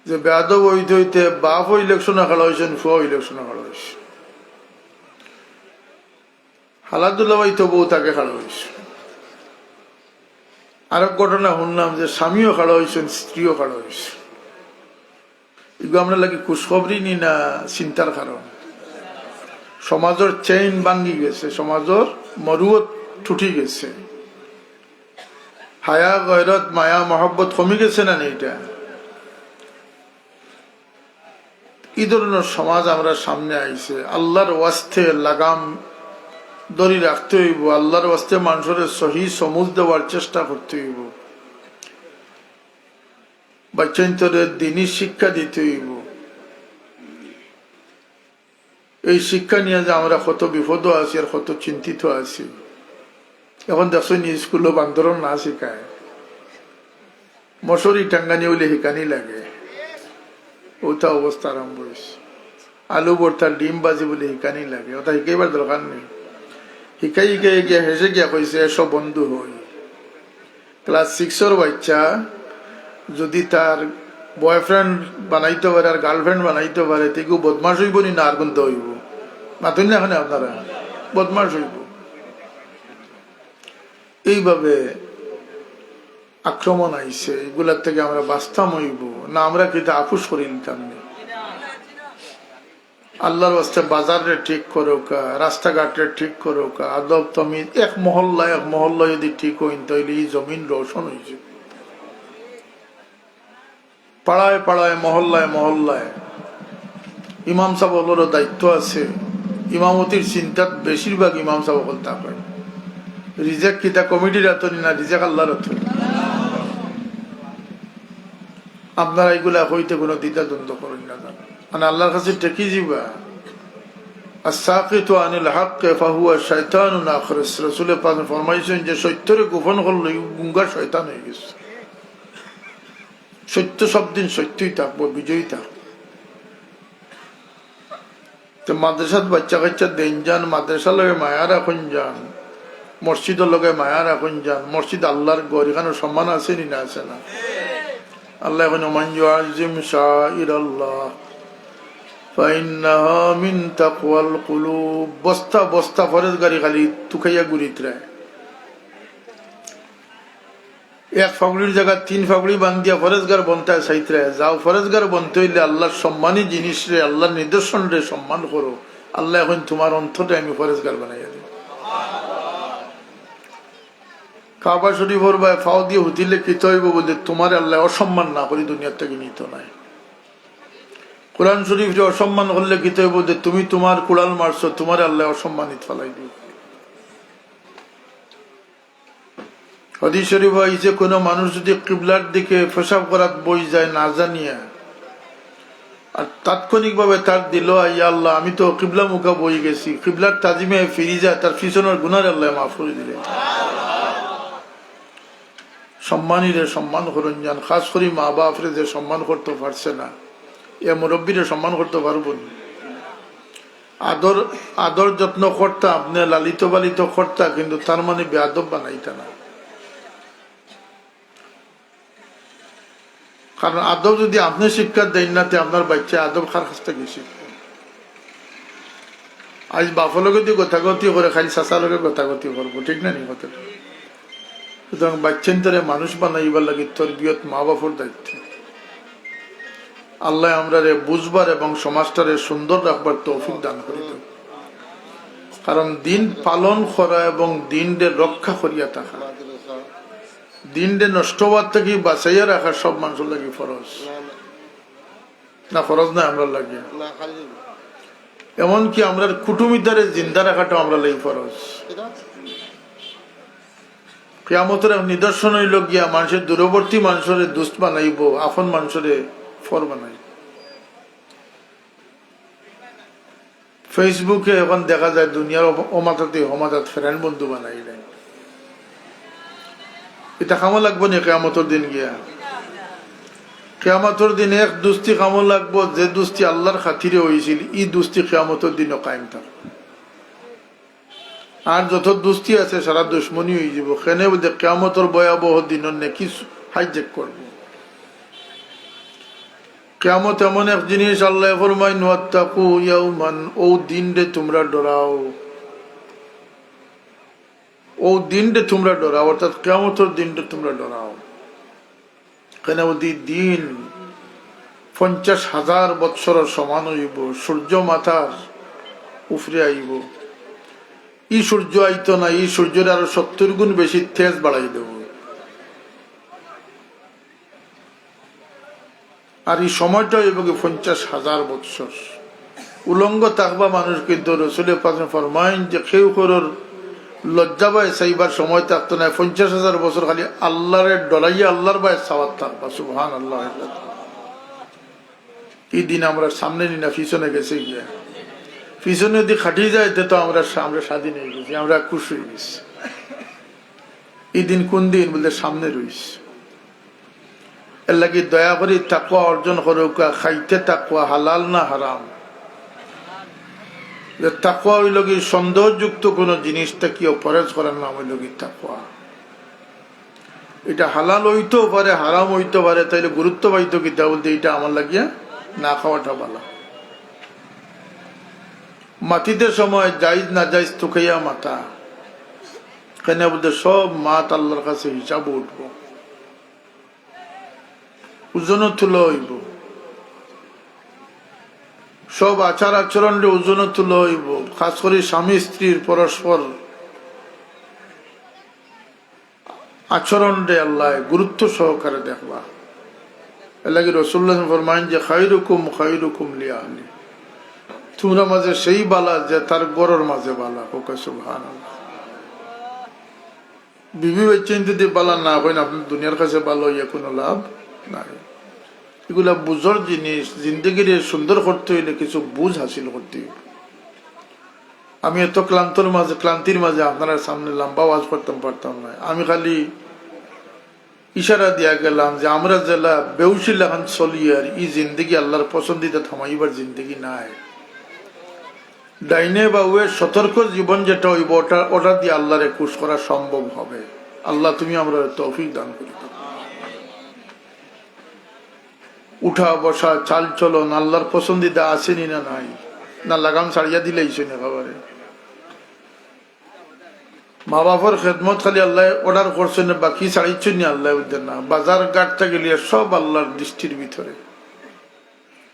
যে বেয়াদব অইতে অইতে বাফও ইলেকশনো খাড়া অইছইন, ফুয়াও ইলেকশনো খাড়া অইছে। হালার দুলাভাই তো বউত আগে খাড়া অইছে। আরক ঘটনা হুনলাম যে স্বামীও খাড়া অইছইন, স্ত্রীও খাড়া অইছে। ইগু আমরার লাগি খুশখবরি নি না চিন্তার কারণ? সমাজর চেইন ভাঙ্গি গেছে, সমাজর মরুয়ত টুটি গেছে। হায়া, গয়রত, মায়া, মহব্বত কমি গেছে না নি ইটা? ই ধরনর সমাজ আমরার সামনে আইছে। আল্লার ওয়াস্তে লাগাম ধরি রাখতে অইবো, আল্লার ওয়াস্তে মানষরে সহি সমুজ দেওয়ার চেষ্টা করতে অইবো, বাইচ্চাইন্তরে দিনি শিক্ষা দিতে অইবো। এই শিক্ষা নিয়া যে আমরা কত বিপদো আছি আর কত চিন্তিত আছি। অখন দেখছইন নি স্কুলো বান্দরর নাচ শিখায়, মশারি টাঙ্গানি অইলে হিকানি লাগে, অউতা অবস্থা আরম্ভ অইছে। আলু ভর্তা, ডিম ভাজি বলে হিকানি লাগে, অতা হিকাইবার দরকার নি। হিকাই হিকাই গিয়া হেষে গিয়া কইছে, "এসো বন্ধু হই।" ক্লাস সিক্সর বাইচ্চা যুদি তার বয়ফ্রেন্ড বানাইতো পারে আর গার্লফ্রেন্ড বানাইতো পারে, তে ইগু বদমাশ অইবো নি না আর কুন্তা অইবো? মাতইন না অখনে আপনারা, বদমাশ অইবো। এইভাবে আক্রমণ আইছে, ইগুলার থাকি আমরা বাঁচতাম অইবো না, আমরা কিতা আপস করি নিতাম নি? আল্লার ওয়াস্তে বাজাররে ঠিক করউক্কা, রাস্তাঘাটরে ঠিক করউক্কা, আদব তমিজ, এক মহল্লা এক মহল্লা যুদি ঠিক অইন, তাইলে ই জমিন রোশন অইযিবো। পাড়ায় পাড়ায়, মহল্লায় মহল্লায় ইমাম সাব অকলরও দায়িত্ব আছে। ইমামতির চিন্তাত বেশিরভাগ ইমাম সাব অকল থাকইন। রিজেক কিতা কমিটির আতো নি না, রিজেক আল্লার আতো নি? আপনারা ইগুলা কইতে কুনু দ্বিধাদ্বন্দ্ব করইন না, জানো। মানে আল্লার কাছে ঠেকি যিবা। "আস-সাকিতু আনিল হাক্কি ফাহুয়া শাইতানুন আখরাস।" রাসূলে পাক ফরমাইছইন যে সত্যরে গোপন করলো, ই গুমরা শয়তান অইগেছে। সত্য সব দিন সত্যই থাকবো, বিজয়ী থাকবো। তো মাদ্রাসাত বাচ্চা কাচ্চা দেইন যান, মাদ্রাসার লগে মায়া রাখইন যান, মসজিদর লগে মায়া রাখইন যান। মসজিদ আল্লাহর ঘর, ইখানো সম্মান আছে নি না, আছে না? আল্লায় কইন, "ওমান ইউআজ্জিম শাআইরাল্লাহ ফাইন্নাহা মিন তাকওয়াল কুলুব।" বস্তা বস্তা ফরেজগারি খালি তুকাইয়া ঘুরিতরায়। এক ফাগড়ির জাগাত তিন ফাগড়ি বান্ধিয়া ফরেজগার বনতায় চাইতরায়। যাও, ফরেজগার বনতে অইলে আল্লাহর সম্মানী জিনিসরে, আল্লাহর নিদর্শনরে সম্মান করো। আল্লায় কইন, "তুমার অন্তররে আমি ফরেজগার বানাইয়া দিমু।" কাবা শরীফর বায় ফাও দিয়া হুতিলে কিতা অইবো বুলে, "তুমারে আল্লায় অসম্মান না করি দুনিয়ার থাকি নিতো নায়।" কোরআন শরীফরে অসম্মান করলে কিতা অইবো বুলে, "তুমি তুমার কুড়াল মারছো, তুমারে আল্লায় অসম্মানিত ফালাই দিবো।" হাদিস শরীফো আইছে, কোনো মানুষ যদি কিবলার দিকে পেশাব করাত বই যায় না জানিয়া, আর তাৎক্ষণিকভাবে তার দিলো, "ইয়া আল্লাহ, আমি তো কিবলা মুখা বই গেছি," কিবলার তাজিমে ফিরি যায়, তার পিছনর গুনার আল্লায় মাফ করি দিলে। সম্মানীরে সম্মান করইন যান, খাস করি মা বাপরে যে সম্মান করতো পারছে না, এ মুরব্বীরে সম্মান করতো পারবো নি? আদর, আদর যত্ন করতা, আপনে লালিত পালিত করতা, কিন্তু তার মানে বেয়াদব বানাইতা না। কারণ আদব যদি আপনে শিক্ষা দেইন না, তে আপনার বাচ্চায় আদব কার কাছ থাকি শিখবো? আইজ বাপর লগে যদি গতাগতি করে, কাইল চাচার লগে গতাগতি করবো, ঠিক না নি কথাটা? সুতরাং বাচ্চাইন্তরে মানুষ বানাইবার লাগি তরবিয়ত মা বাপর দায়িত্ব। আল্লায় আমরারে বুঝবার এবং সমাজটারে সুন্দর রাখবার তৌফিক দান করি দেও। কারণ দিন পালন করা এবং দিনরে রক্ষা করিয়া থাকা, দিনরে নষ্ট হওয়ার থাকি বাঁচাইয়া রাখা সব মানুষর লাগি ফরজ। না, ফরজ নায় আমরার লাগি। এমনকি আমরার কুটুমিতারে জিন্দা রাখাটাও আমরার লাগি ফরজ। কিয়ামতর এক নিদর্শন অইলো গিয়া, মানষে দূরবর্তী মানষরে দুস্ত বানাইবো, আপন মানষরে ফর বানাইবো। Facebook-এ এখন দেখা যায় দুনিয়ার অ-, অমাতাতে হমাতাত friend বন্ধু বানাইলে। ইটা কামো লাগবো নি কিয়ামতর দিন গিয়া? কিয়ামতর দিন এক দুস্তি কামো লাগবো, যে দুস্তি আল্লাহর খাতিরে অইছিল, ই দুস্তি কিয়ামতর দিনও কায়েম থাকবো। আর যত দুস্তি আছে সারা দুশমনি অইযিবো। কেনে বুলে কিয়ামতর ভয়াবহ দিনর নেকি hijack করবো। কিয়ামত এমন এক জিনিস, আল্লায় ফরমাইন, "ওয়াত্তাকু ইয়াওমান", অউ দিনরে তুমরা ডরাও, অউ দিনরে তুমরা ডরাও, অর্থাৎ কিয়ামতর দিনরে তুমরা ডরাও। কেনে বুলে দিন পঞ্চাশ হাজার বৎসরর সমান অইবো, সূর্য মাথার উপরে আইবো। ই সূর্য আইতো না, ই সূর্যরে আরো সত্তর গুণ বেশি তেজ বাড়াই দেবো। আর ই সময়টা অইবো গি পঞ্চাশ হাজার বৎসর। উলঙ্গ থাকবা মানুষ, কিন্তু রসুলে পাকে ফরমাইন যে কেউ কারোর লজ্জা বায় চাইবার সময় থাকতো নায়, পঞ্চাশ হাজার বছর খালি আল্লাহরে ডরাইয়া আল্লাহর বায় চাওয়াত থাকবা। সুবহানাল্লাহ। ই দিন আমরার সামনে নি না, পিছনে গেছে গিয়া। পিছনে যদি খাটি যায়, তে তো আমরা সা-, আমরা স্বাধীন অইগেছি, আমরা খুশ অইগেছি। ই দিন কুন দিন বুলে সামনে রইছে। এরলাগি দয়া করি তাকওয়া অর্জন করউক্কা। খাইতে তাকওয়া, হালাল না হারাম? যে তাকওয়া অইলো গি সন্দেহযুক্ত কুনু জিনিস থাকিও পরহেজ করার নাম অইলো গি তাকওয়া। ইটা হালাল অইতেও পারে, হারাম অইতেও পারে, তাইলে গুরুত্ব পাইতো কিতা বুলতে, ইটা আমার লাগিয়া না খাওয়াটা ভালা। মাতিতে সময় জাইজ না জাইজ তুকাইয়া মাতা, কেনে বুলতে সব মাত আল্লাহর কাছে হিসাব উঠবো। ওজনো তুলা অইবো। সব আচার আচরণরে ওজনো তুলা অইবো। খাস করি স্বামী স্ত্রীর পরস্পর আচরণরে আল্লায় গুরুত্ব সহকারে দেখবা। এরলাগি রাসুলুল্লাহ ফরমাইন যে, "খায়রুকুম খায়রুকুম লিআহলি।" তুমরার মাঝে সেই ভালা যে তার ঘরর মাঝে ভালা। কউক্কা সুবহানাল্লাহ। বিবি বাচ্চাইন যদি ভালা না অইন, আপনার দুনিয়ার কাছে ভালা অইয়া কুনু লাভ নাই। ইগুলা বুঝর জিনিস। জিন্দেগিরে সুন্দর করতে অইলে কিছু বুঝ হাসিল করতে অইবো। আমি এত ক্লান্তর মাঝে, ক্লান্তির মাঝে আপনারার সামনে লম্বা ওয়াজ করতাম পারতাম নায়। আমি খালি ইশারা দিয়া গেলাম যে আমরা যেলা বেউশি লাখান চলি আর ই জিন্দেগি আল্লাহর পছন্দিদা থামাইবার জিন্দেগি নায়। ডাইনে বাউয়ে সতর্ক জীবন যেটা অইবো, ওটা, ওটা দিয়া আল্লাহরে খুশ করা সম্ভব হবে। আল্লাহ, তুমি আমরারে তৌফিক দান করি দাও। উঠা বসা, চাল চলন আল্লাহর পছন্দিদা আছে নি না নাই? না লাগাম ছাড়িয়া দিলাইছইন একেবারে? মা বাপর খেদমত খালি আল্লায় অর্ডার করছইন, বাকি ছাড়িছইন নি আল্লায় বুঝে না। বাজার ঘাট থাকি লইয়া সব আল্লাহর দৃষ্টির ভিতরে,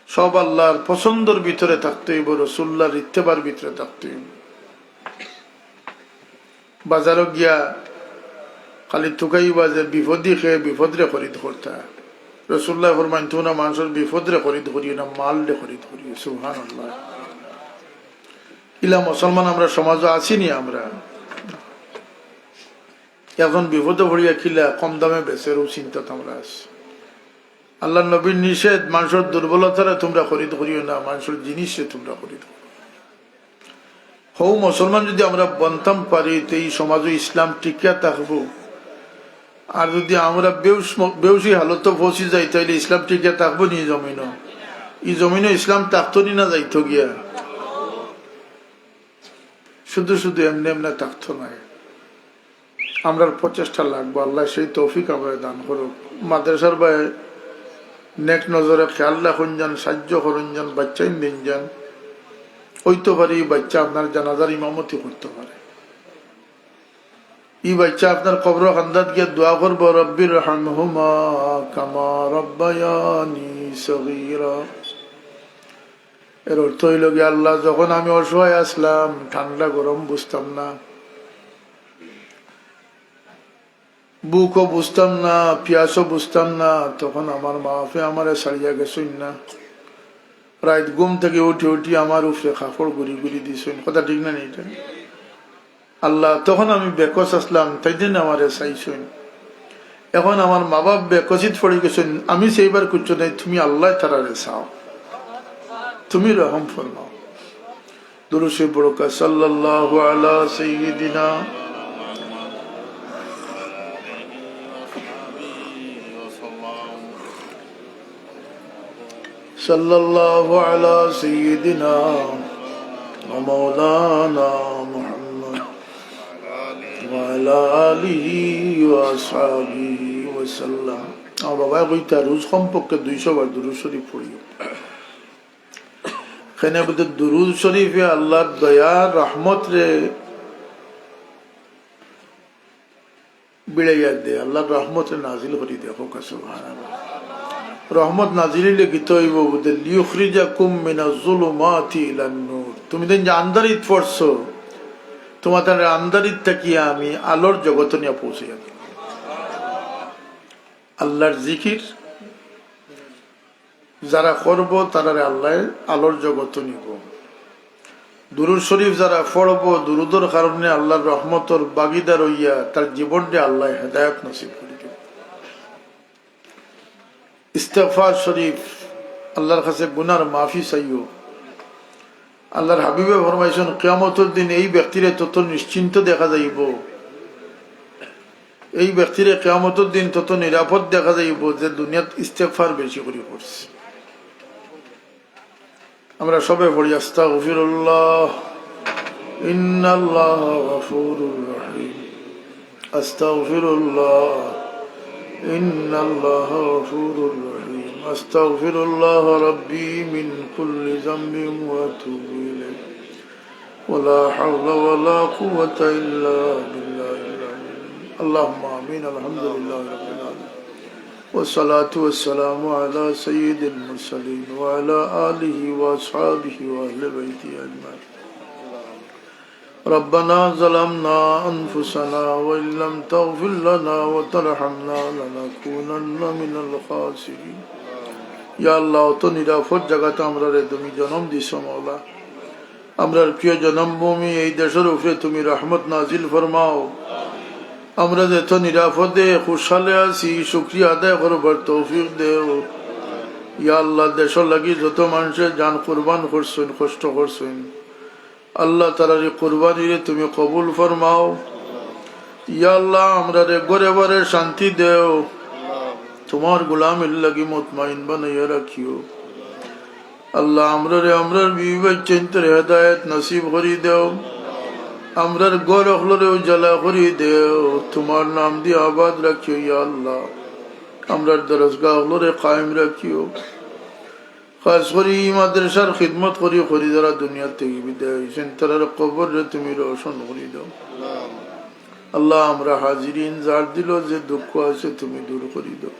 সব আল্লাহর পছন্দর ভিতরে থাকতে অইবো, রসুল্লাহর ইত্তেবার ভিতরে থাকতে অইবো। বাজারো গিয়া খালি তুকাইবা যে বিপদি খেয়ে বিপদরে খরিদ করতা। রসুল্লায় ফরমাইন, "তুমরা মানষর বিপদরে খরিদ করিও না, মালরে খরিদ করিও।" সুবহানাল্লাহ। ইলা মুসলমান আমরা সমাজো আছি নি আমরা? এখন বিপদো পড়িয়া কিলা কম দামে বেচের, অউ চিন্তাত আমরা আছি। আল্লাহর নবীর নিষেধ, মানষর দুর্বলতারে তুমরা খরিদ করিও না, মানষর জিনিসরে তুমরা খরিদ করিও। হউ মুসলমান যদি আমরা বনতাম পারি, তে ই সমাজো ইসলাম টিকিয়া থাকবো। আর যদি আমরা বেউস-, বেউসি হালতো পৌঁছি যাই, তাইলে ইসলাম টিকিয়া থাকবো নি ই জমিনো? ই জমিনো ইসলাম থাকতো নি না যাইতো গিয়া? শুধু শুধু এমনে এমনে থাকতো নায়। আমরার প্রচেষ্টা লাগবো, আল্লায় সেই তৌফিক আমরারে দান করুক। মাদ্রাসার বায় নেক নজরে খেয়াল রাখইন যান, সাহায্য করইন যান, বাচ্চাইন দিন যান। অইতো পারে ই বাচ্চা আপনার জানাজার ইমামতি করতো পারে। ই বাচ্চা আপনার কবরর কান্দাত গিয়া দোয়া করবো, "রব্বির হামহুমা কামা রব্বায়ানি সগীরা।" এর অর্থ অইলো গিয়া, "আল্লাহ, যখন আমি অসহায় আছলাম, ঠান্ডা গরম বুঝতাম না, ভুকও বুঝতাম না, পিয়াসও বুঝতাম না, তখন আমার মা বাপে আমারে ছাড়িয়া গেছইন না। রাইত ঘুম থাকি উঠি উঠি আমার উপরে কাপড় গুড়ি গুড়ি দিছইন।" কথা ঠিক না নি ইটা? "আল্লাহ, তখন আমি বেকস আছলাম, তাইন আমারে চাইছইন। এখন আমার মা বাপ বেকসিত পড়ি গেছইন, আমি চাইবার কিচ্ছু নাই, তুমি আল্লায় তারারে চাও, তুমি রহম ফরমাও।" দুরূদ শরীফ পড়ুক্কা, সাল্লাল্লাহু আলা সাইয়্যিদিনা, সাল্লাল্লাহু আলা সাইয়্যিদিনা ওয়া মাওলানা মুহাম্মদ ওয়া আলা আলিহি ওয়া আসহাবিহি ওয়া সাল্লাম। আমার বাবায় কইতা, রোজ কমপক্ষে দুইশো বার দুরূদ শরীফ পড়িও। কেনে বুলে দুরূদ শরীফে আল্লাহর দয়া, রহমতরে বিড়াইয়া দে, আল্লাহর রহমতরে নাজিল করি দে। কউক্কা সুবহানাল্লাহ। রহমত নাজিল অইলে কিতা অইবো বুলে, "লিয়ুখরিজাকুম মিনাজ জুলুমাতি ইলান নূর।" তুমি যেইন যে আন্ধারিত পড়ছো, তুমারে আন্ধারিত থাকিয়া আমি আলোর জগতো নিয়া পৌঁছাইয়া দিমু। আল্লাহর জিকির যারা করবো, তারারে আল্লায় আলোর জগতো নিবো। দুরূদ শরীফ যারা পড়বো, দুরূদর কারণে আল্লাহর রহমতর ভাগীদার অইয়া তার জীবনরে আল্লায় হেদায়েত নসিব করি দিবো। ইস্তেগফার শরীফ, আল্লাহর কাছে গুনার মাফি চাইও। আল্লাহর হাবিবে ফরমাইছইন, কিয়ামতর দিন এই ব্যক্তিরে তত নিশ্চিন্ত দেখা যাইবো, এই ব্যক্তিরে কিয়ামতর দিন তত নিরাপদ দেখা যাইবো যে দুনিয়াত ইস্তেগফার বেশি করি করছে। আমরা সবে পড়ি, আস্তাগফিরুল্লাহ, ইন্নাল্লাহা গাফুরুর রহিম। আস্তাগফিরুল্লাহ, ইন্নাল্লাহা গাফুরুর রহিম। আস্তাগফিরুল্লাহ রাব্বি মিন কুল্লি যামবিন ওয়া আতুবু ইলাইহি। ولا حول ولا قوة إلا بالله العلي العظيم. اللهم آمين. الحمد لله رب العالمين. والصلاة والسلام على سيد المرسلين وعلى آله وأصحابه وأهل بيته أجمعين. ربنا ظلمنا أنفسنا وإن لم تغفر لنا وترحمنا لنكونن من الخاسرين. ইয়া আল্লাহ, অত নিরাপদ জাগাত আমরারে তুমি জনম দিছো মাওলা। আমরার প্রিয় জনমভূমি এই দেশর উপরে তুমি রহমত নাজিল ফরমাও। আমরা যত নিরাপদে খুশহালে আছি, শুকরিয়া আদায় করবার তৌফিক দেও। ইয়া আল্লাহ, দেশর লাগি যত মানষে জান কুরবান করছইন, কষ্ট করছইন, আল্লাহ তারার ই কুরবানিরে তুমি কবুল ফরমাও। ইয়া আল্লাহ, আমরারে ঘরে বারে শান্তি দেও। তুমার গোলামির লাগি মুতমাইন বানাইয়া রাখিও। আল্লাহ, আমরারে, আমরার বিবি বাচ্চাইন্তরে হেদায়েত নসিব করি দেও। আমরার ঘর অকলরে উজালা করি দেও। তুমার নাম দি আবাদ রাখিও, ইয়া আল্লাহ। আমরার দরসগাহ অকলরে কায়েম রাখিও। খাস করি ই মাদ্রাসার খিদমত করি করি যারা দুনিয়া থাকি বিদায় অইছইন, তারার কবররে তুমি রোশন করি দেও। আল্লাহ, আমরা হাজিরিন, যার দিলো যে দুঃখ আছে, তুমি দূর করি দেও।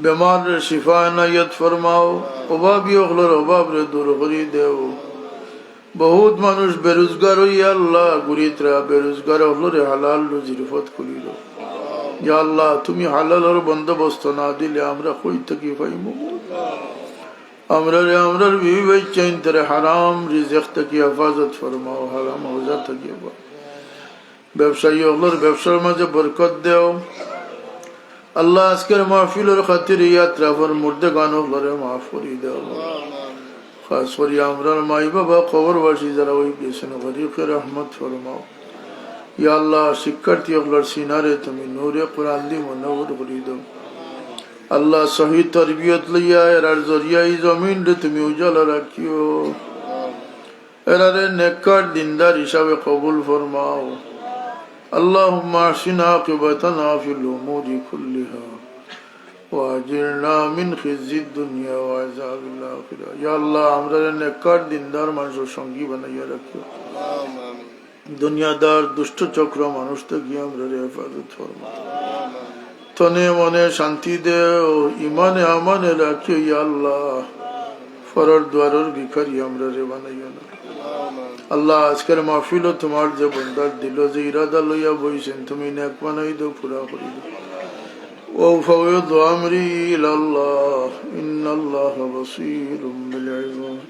বেমাররে শিফা এনায়েত ফরমাও, অভাবী অকলর অভাবরে দূর করি দেও। বহুত মানুষ বেরোজগার অইয়া আল্লাহ ঘুরিতরা, বেরোজগার অকলরে হালাল রুজির পথ খুলি দেও। ইয়া আল্লাহ, তুমি হালালর বন্দোবস্ত না দিলে আমরা কই থাকি পাইমু? আমরারে, আমরার বিবি বাচ্চাইন্তরে হারাম রিজিক থাকি হেফাজত ফরমাও, হারাম রুজি থাকি হেফাজত। ব্যবসায়ী অকলর ব্যবসার মাঝে বরকত দেও। আল্লাহ, আজকের মাহফিলর খাতিরে ই আতরাফর মুর্দেগান অকলরে মাফ করি দেও। খাস করি আমরার মাই বাবা কবরবাসী যারা অই গেছইন, গরিকে রহমত ফরমাও। ইয়া আল্লাহ, শিক্ষার্থী অকলর সিনারে তুমি নূরে কোরআন দি মুনাওয়ার করি দেও। আল্লাহ, সহি তরবিয়ত লইয়া এরার জরিয়া ই জমিনরে তুমি উজালা রাখিও। এরারে নেককার দিনদার হিসাবে কবুল ফরমাও। اللهم أحسن عاقبتنا في الأمور كلها وأجرنا من خزي الدنيا وعذاب الآخرة। ইয়া আল্লাহ, আমরারে নেককার দিনদার মানষর সঙ্গী বানাইয়া রাখিও। দুনিয়াদার দুষ্ট চক্র মানুষ থাকি আমরারে হেফাজত ফরমাও। তনে মনে শান্তি দেও, ইমানে আমানে রাখিও, ইয়া আল্লাহ। পরর দুয়ারর ভিখারি আমরারে বানাইও না। আল্লাহ, আজকের মাহফিলো তুমার যে বন্দার দিলো যে ইরাদা লইয়া বইছইন, তুমি নেক বানাই দেও, পুরা করি দেও। وأفوض أمري إلى الله، إن الله بصير بالعباد.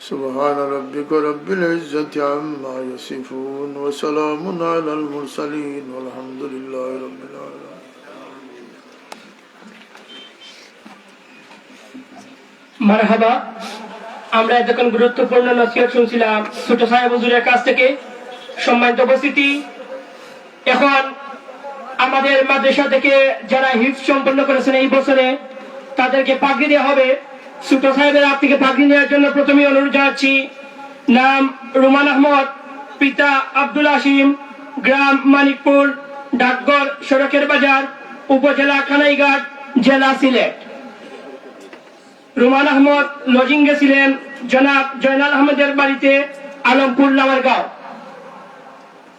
سبحان ربك رب العزة عما يصفون، وسلام على المرسلين، والحمد لله رب العالمين. মারহাবা। আমরা এতক্ষণ গুরুত্বপূর্ণ নসিহত শুনছিলাম ছোট সাহেব হুজুরের কাছ থেকে। সম্মানিত উপস্থিতি, এখন আমাদের মাদ্রাসা থেকে যারা হিফজ সম্পন্ন করেছেন এই বছরে, তাদেরকে পাগড়ি দেওয়া হবে। ছোট সাহেবের হাত থেকে পাগড়ি নেওয়ার জন্য প্রথমেই অনুরোধ জানাচ্ছি নাম রুমান আহমদ, পিতা আব্দুল হাসিম, গ্রাম মানিকপুর, ডাকঘর সড়কের বাজার, উপজেলা কানাইঘাট, জেলা সিলেট। রুমান আহমদ লজিং গেছিলেন জনাব জয়নাল আহমদের বাড়িতে আলমপুর লামারগাঁও।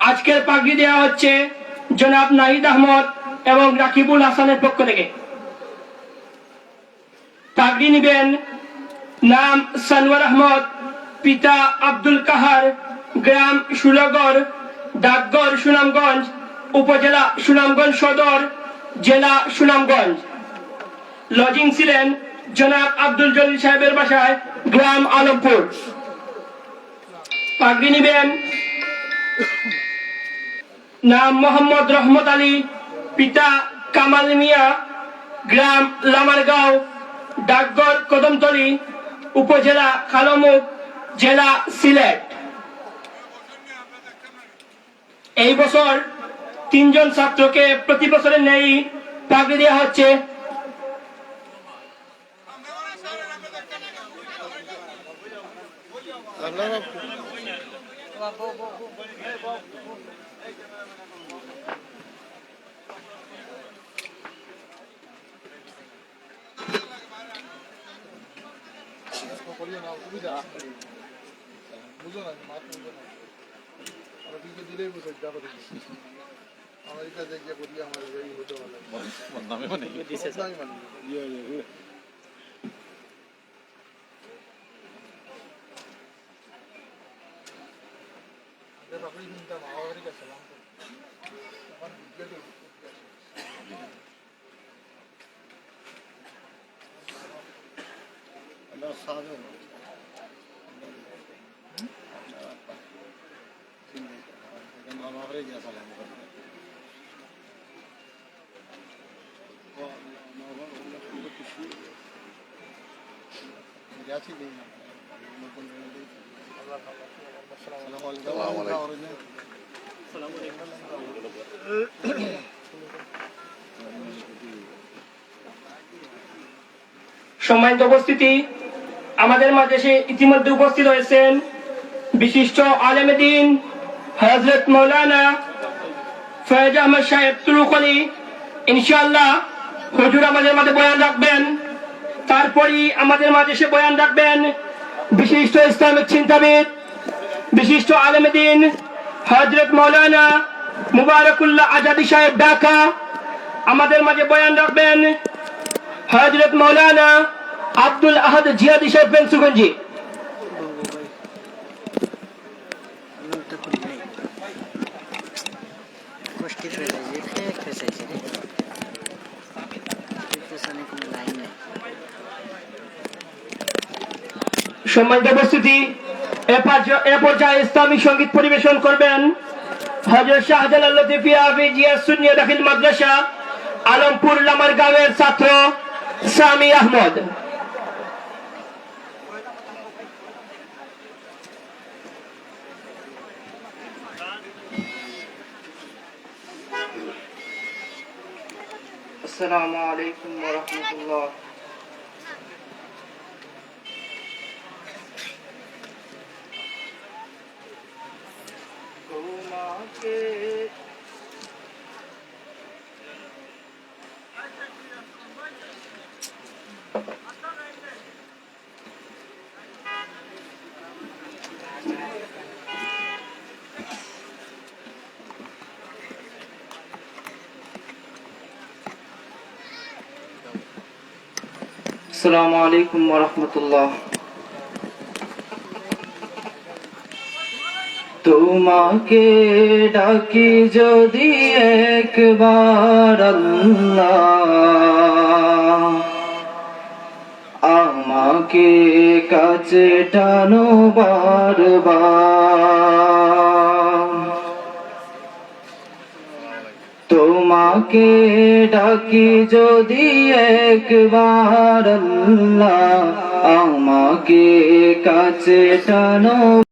আজকের পাগড়ি দেওয়া হচ্ছে জনাব নাহিদ আহমদ এবং রাকিবুল হাসানের পক্ষ থেকে। পাগড়ি নিবেন নাম সানোয়ার আহমদ, পিতা আব্দুল কাহার, গ্রাম ষোলগড়, ডাকঘর সুনামগঞ্জ, উপজেলা সুনামগঞ্জ সদর, জেলা সুনামগঞ্জ। লজিং ছিলেন জনাব আব্দুল জলিল সাহেবের বাসায়, গ্রাম আলমপুর। পাগড়ি নিবেন নাম মোহাম্মদ রহমত আলী, পিতা কামাল মিয়া, গ্রাম লামারগাঁও, ডাকঘর কদমতলী, উপজেলা কালামুখ, জেলা সিলেট। এই বছর তিনজন ছাত্রকে প্রতি বছরের ন্যায় পাগড়ি দেওয়া হচ্ছে। বুঝো না, মাত বুঝো না। ওরা কিন্তু দিলেই বুঝে, যা করে। আমেরিকা যে গিয়ে বলি, আমার এই হতে পারে। বদনামে মানে? বদনামে মানে? ইয়ে, ইয়ে, ইয়ে। সম্মানিত উপস্থিতি, আমাদের মাঝে সে ইতিমধ্যে উপস্থিত হয়েছেন বিশিষ্ট আলেমে দিন হযরত মাওলানা ফয়েজ আহমদ সাহেব তুরুকলি। ইনশাআল্লাহ হুজুর আমাদের মাঝে বয়ান রাখবেন। তারপরেই আমাদের মাঝে সে বয়ান রাখবেন বিশিষ্ট ইসলামিক চিন্তাবিদ, বিশিষ্ট আলেমে দিন হযরত মাওলানা মুবারকুল্লাহ আজাদী সাহেব ঢাকা। আমাদের মাঝে বয়ান রাখবেন হযরত মাওলানা আব্দুল আহাদ জিহাদী সাহেব ফেঞ্চুগঞ্জি। কষ্টি ফেলে যে, ফেক ফেসাইছে রে। ফেক ফেসানি কোনো লাইন নাই। সম্মানিত উপস্থিতি, এ পর্য-, এ পর্যায়ে ইসলামী সঙ্গীত পরিবেশন করবেন হযরত শাহজালাল লতিফিয়া হাফিজিয়া সুন্নিয়া দাখিল মাদ্রাসা আলমপুর লামার গাঁওয়ের ছাত্র সামি আহমদ। আসসালামু আলাইকুম ওয়া রাহমাতুল্লাহ। তোমাকে আসসালামু আলাইকুম ওয়া রাহমাতুল্লাহ। তোমাকে ডাকি যদি একবার আল্লাহ, আমাকে কাছে টানো বারবার। তোমাকে ডাকি যদি একবার আল্লাহ, আমাকে কাছে টানো